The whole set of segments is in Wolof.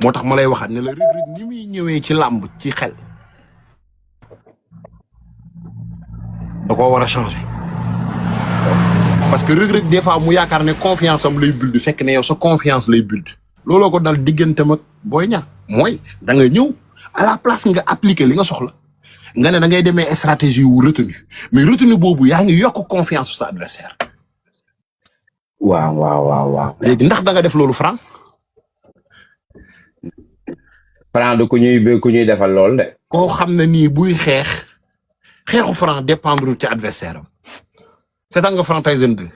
moo tax ma lay waxaat ne la Reug Reug ni muy ñëwee ci làmb ci xel da koo war a changer parce que Reug Reug des fois mu yaakaar ne confiance am lay build fekk ne yow sa confiance lay build looloo ko dal digganteem ak Boy Niang mooy da nga ñëw à la place nga appliquer li nga soxla nga ne da ngay demee stratégie wu retenu mais retenu boobu yaa ngi yokk confiance sa adversaire. waaw. léegi ndax da nga def loolu Franc. Franc du ku ñuy defal lool de. koo xam ne nii buy xeexu Franc dépendre ci adversaire am c'est nga Franc Tyson 2.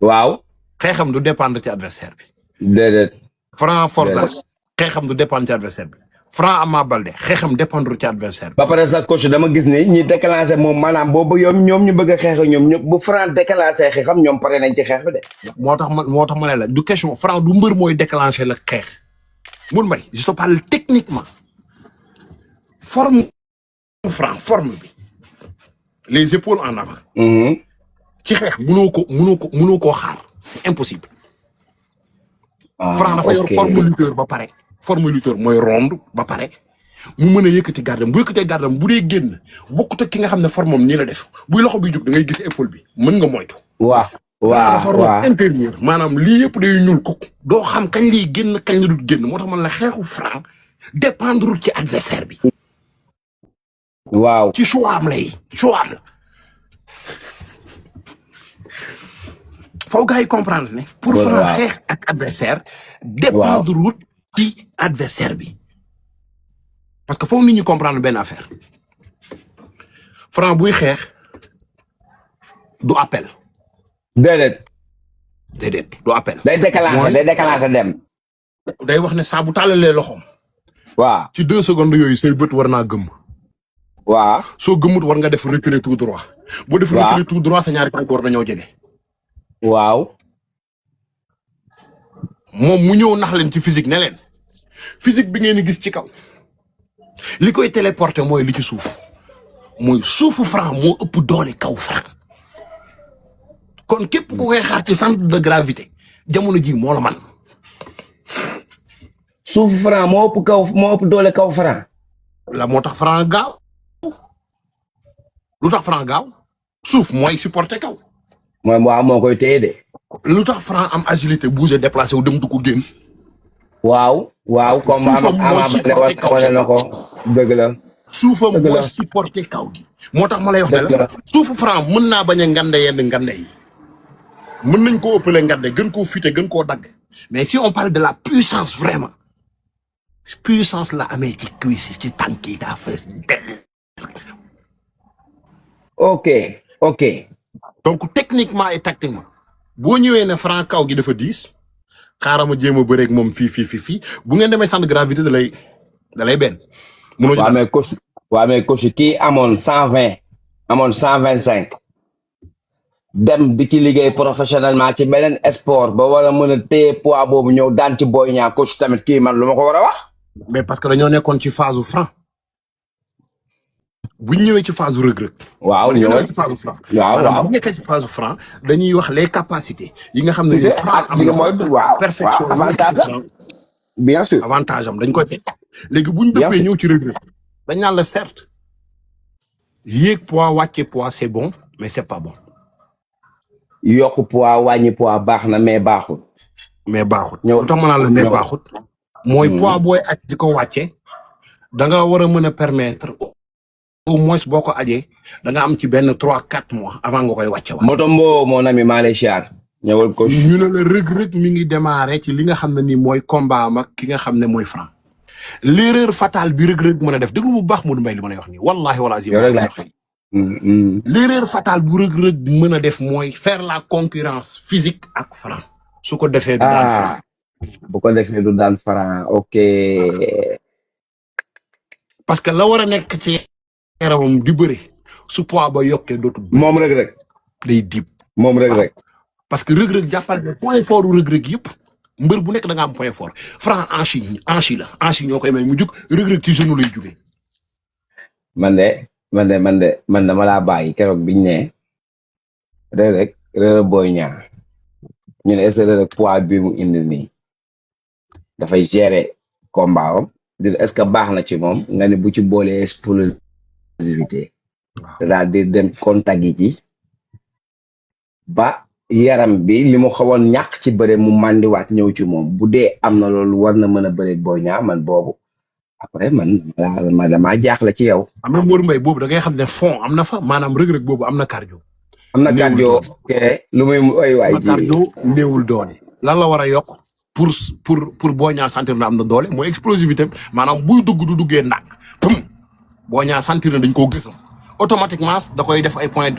waaw. xeexam du dépendre ci adversaire bi. déedéet. Franc Forza xeexam du dépendre ci adversaire bi. Franc Ama Baldé xeexam dépendre ci adversaire bi. ba pare sa coach dama gis ni ñi déclenché moom maanaam boobu ñoom ñu bëgg a xeex ñoom ñëpp bu Franc déclenché xeexam ñoom pare nañ ci xeex bi de. moo tax ma ne la du question Franc du mbër mooy déclenché la xeex. mun mbay je te parle techniquement forme Franc forme bi les épaules en avant. ci xeex mënoo koo xaar c'est impossible. Franc dafa yor forme lutteur ba pare. forme lutteur mooy ronde ba pare mu mën a yëkkati gardam bu yëkkatee gardam bu dee génn bokkut ak ki nga xam ne forme am nii la def buy loxo bi jóg da ngay gis épaule bi mën nga moytu. waaw dafa ronde intérieur maanaam lii yëpp day ñuul ko doo xam kañ liy génn kañ la dul génn moo tax man la xeexu Franc dépendre ci adversaire bi. waaw ci choix am la. foo gars yi comprendre ne. pour Franc xeex ak adversaire dépendre ci adversaire bi parce que foofu nit ñi comprendre benn affaire Franc buy xeex du appel. déedéet du appel. day déclencher dem. day wax ne saa bu tàllalee loxoom. waaw ci 2 secondes yooyu say bët war naa gëmm. waaw soo gëmmut war nga def reculer tout droit. boo def reculer tout droit sa ñaari tànk war nañoo jege. waaw. moom mu ñëw nax leen ci physique ne leen. physique bi ngeen di gis ci kaw li koy téléporter mooy li ci suuf mooy suufu Franc moo ëpp doole kaw Franc kon képp ku koy xaar ci centre de gravité jamono ji moo la man suufu Franc moo ëpp doole kaw Franc. la moo tax Franc gaaw lu tax Franc gaaw suuf mooy supporter kaw. moo koy téye de. lu tax Franc am agilité bouger déplacé wu dem du ko génn. waaw comme wane na ko dëgg la. suufam mooy supporter kaw gi. moo tax ma lay wax ne la suufu Franc mën naa bañ a ngande yenn ngande yi mën nañ koo ëppale ngande gën koo fite gën koo dagg mais si on parle de la puissance vraiment puissance la amee ci cuisse ci tànk yi daa fees. ok. donc techniquement et tactiquement boo ñëwee ne Franc kaw gi dafa diis. xaaral ma jéem a bëreeg moom fii bu ngeen demee centre de gravité da lay benn. munoo ci mais coach kii amoon 120 amoon 125 dem di ci liggéey professionnellement ci beneen sport ba war a mën a téye poids boobu ñëw daan ci Boy Niang coach tamit kii man lu ma ko war a wax. mais parce que dañoo nekkoon ci phase Franc bu ñu ñëwee ci phase Reug Reug. waaw ñëwee ci phase Franc. waaw bu nekkee ci phase Franc dañuy wax les capacités yi nga xam ne. Franc am na perfection bien sûr avantage am dañ koy teg. léegi bu ñu dëppee ñëw ci Reug Reug dañ naan la certes yéeg poids wàcce poids c'est bon mais c'est pas bon. yokk poids wàññi poids baax na mais baaxul. ñëw tax ma naan la mais baaxul. mooy poids booy aj di ko wàcce da nga war a mën a permettre. au moins boo ko ajee da nga am ci benn 3-4 mois avant nga koy wàcce waat. Motombo mon ami Malaysia ñëwal ko. ñu ne la Reug Reug mi ngi démarré ci li nga xam ne ni mooy combat am ak ki nga xam ne mooy Franc. l'erreur fatale bi Reug Reug mën a def déglu bu baax Modou Mbaye li ma lay wax nii wallaahi wala azim. l'erreur fatale bu Reug Reug mën a def mooy faire la concurrence physique ak Franc. su ko defee du daan Franc. bu ko defee du daan Franc ok. parce que la war a nekk ci. yaramam di bëri su poids ba yokkee dootul. moom Reug Reug day diib. moom Reug Reug parce que Reug Reug jàppal ne point fort Reug Reug yëpp mbër bu nekk da nga am point fort Franc hanche ñoo koy may mu jug Reug Reug ci genou lay jugee. man dama laa bàyyi keroog biñ ne Reug Reug Boy Niang ñu ne est-ce que Reug Reug poids bi mu indi nii dafay gérer combat am di est-ce que baax na ci moom nga ne bu ci boolee explosivité c'est-à-dire dem contact yi ci ba yaram bi li mu xawoon ñàkk ci bëre mu màndiwaat ñëw ci moom bu dee am na loolu war na mën a bëre Boy Niang man boobu après man damaa jaaxle ci yow. am na Modou Mbaye boobu da ngay xam ne fond am na fa maanaam rëg-rëg boobu am na cardio. am na cardio lu muy ay waay ji cardio néewul doole. lan la war a yokk pour Boy Niang sentir na am na doole mooy explosivité maanaam buy dugg du duggee ndànk pum Boy Niang sentir na dañ koo gësam automatiquement da koy def ay point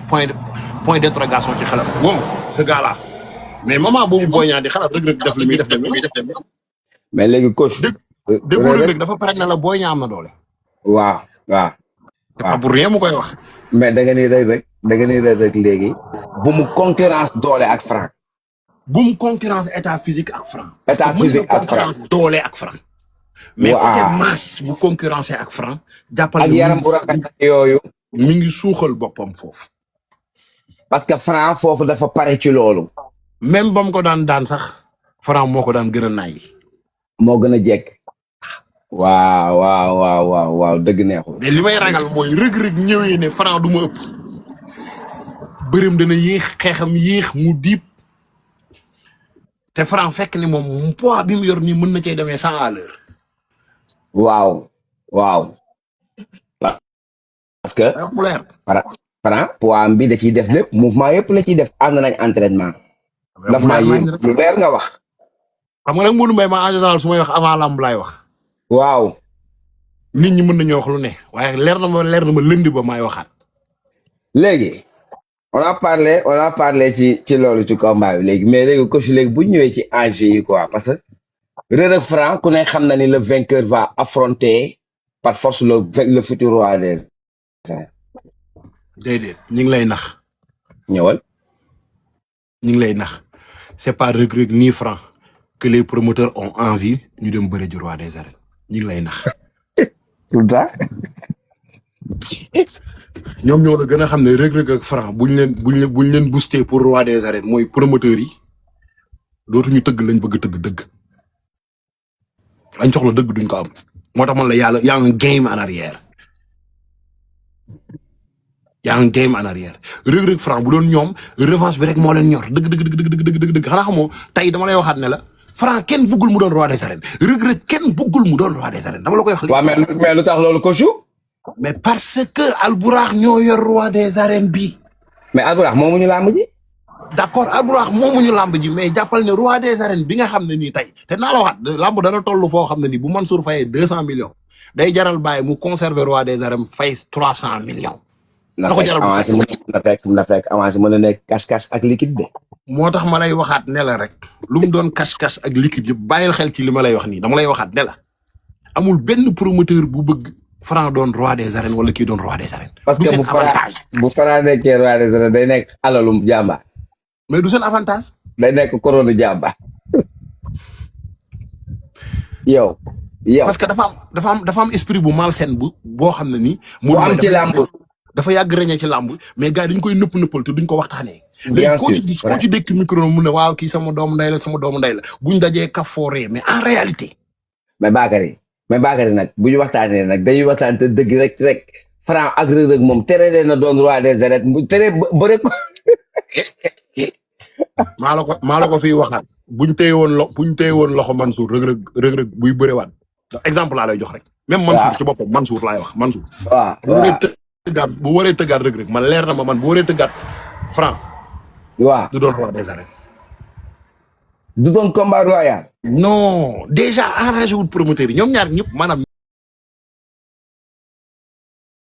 d'interrogation ci xelam. wow ce gars là mais moment boobu Boy Niang di xalaat rëg-rëg def li muy def mais léegi coach. dégg rëg dafa pare ne la Boy Niang am na doole. waaw. c'est pas pour rien mu koy wax. mais da nga ni rek léegi bu mu concurrence doole ak Franc. bu mu concurrence état physique ak Franc. état physique ak Franc doole ak Franc. mais côté masse bu concurrencer ak Franc. jàppal ak yaram bu rafet yooyu. mi ngi suuxal boppam foofu. parce que Franc foofu dafa pare ci loolu. même ba mu ko daan sax Franc moo ko daan gën a naay. moo gën a jekk. waaw dëgg neexul. mais li may ragal mooy rëg-rëg ñëwee ne Franc du ma ëpp. bërëm dana yéex xeexam yéex mu diib. te Franc fekk ni moom poids bi mu yor nii mën na cee demee 100 à l'heure. waaw. parce que. Franc poids bi da ciy def lépp mouvement yëpp la ciy def ànd nañ entraînement. daf maa yéem lu leer nga wax. xam nga nag Modou Mbaye ma en général su may wax avant lamb laay wax. waaw. nit ñi mën nañoo wax lu ne waaye leer na ma lënd ba maay waxaat. léegi on a parlé ci loolu ci combat bi léegi mais léegi coach léegi bu ñëwee ci enjeu yi quoi parce que Reug Reug Franc ku ne xam na ni le vainqueur va affronter par force le futur roi des arènes. déedéet ñu ngi lay nax. ñëwal. ñu ngi lay nax c'est pas Reug Reug ni Franc que les promoteurs ont envie ñu dem bëre ju roi des arènes ñu ngi lay nax. tout ça. ñoom ñoo la gën a xam ne Reug Reug ak Franc buñ leen booster pour roi des arènes mooy promoteurs yi dootuñu tëgg lañ bëgg tëgg dëgg lañ soxla dëgg duñ ko am moo tax man la yàlla y a un game en arrière. y a un game en arrière Reug Reug Franc bu doon ñoom revanche bi rek moo leen ñor dëgg xanaa xamoo tey dama lay waxaat ne la Franc kenn bëggul mu doon roi des arènes Reug Reug kenn bëggul mu doon roi des arènes dama la koy wax. waaw mais lu tax loolu ko mais parce que Albourakh ñoo yor roi des arènes bi. mais Albourakh moomuñu làmb ji. d'accord Albourakh moomuñu làmb ji mais jàppal ne roi des arènes bi nga xam ne nii tey te naa la waxaat làmb dana toll foo xam ne nii bu Mansour fayee 200 millions day jaral bàyyi mu conserver roi des arènes fay 300 millions. na fekk avancé mën na nekk cash ak liquide de. moo tax ma lay waxaat ne la rek lu mu doon cash ak liquide yëpp bàyyil xel ci li ma lay wax nii dama lay waxaat ne la amul benn promoteur bu bëgg Franc doon roi des arènes wala kii doon roi des arènes. parce que bu Franc nekkee roi des arènes day nekk alalu jàmbaar. mais du seen avantage. day nekk couronne jàmbaar. yow. parce que dafa am esprit bu malsain boo xam ne nii. mu am ci làmb. dafa yàgg reñee ci làmb mais gars yi dañ koy nëppal te duñ ko waxtaanee. bien sûr léegi koo ci dékk micro mu ne waaw kii sama doomu ndey la buñ dajee kafooree mais en réalité. mais Bakary nag bu ñu waxtaanee nag dañuy waxtaan te dëgg rek Franc ak Reug Reug moom tere leen na doon roi des arènes mu tere bëre ko. maa la ko fiy waxaat buñ téye woon loxo Mansour Reug Reug buy bërewaat exemple laa lay jox rek. même Mansour ci boppam Mansour laay wax Mansour. waaw bu waree tëggaat Reug Reug man leer na ma man bu waree tëggaat Franc. waaw du doon roi des arènes. du doon combat royal. non déjà arrangé wul promoteur yi ñoom ñaar ñëpp maanaam.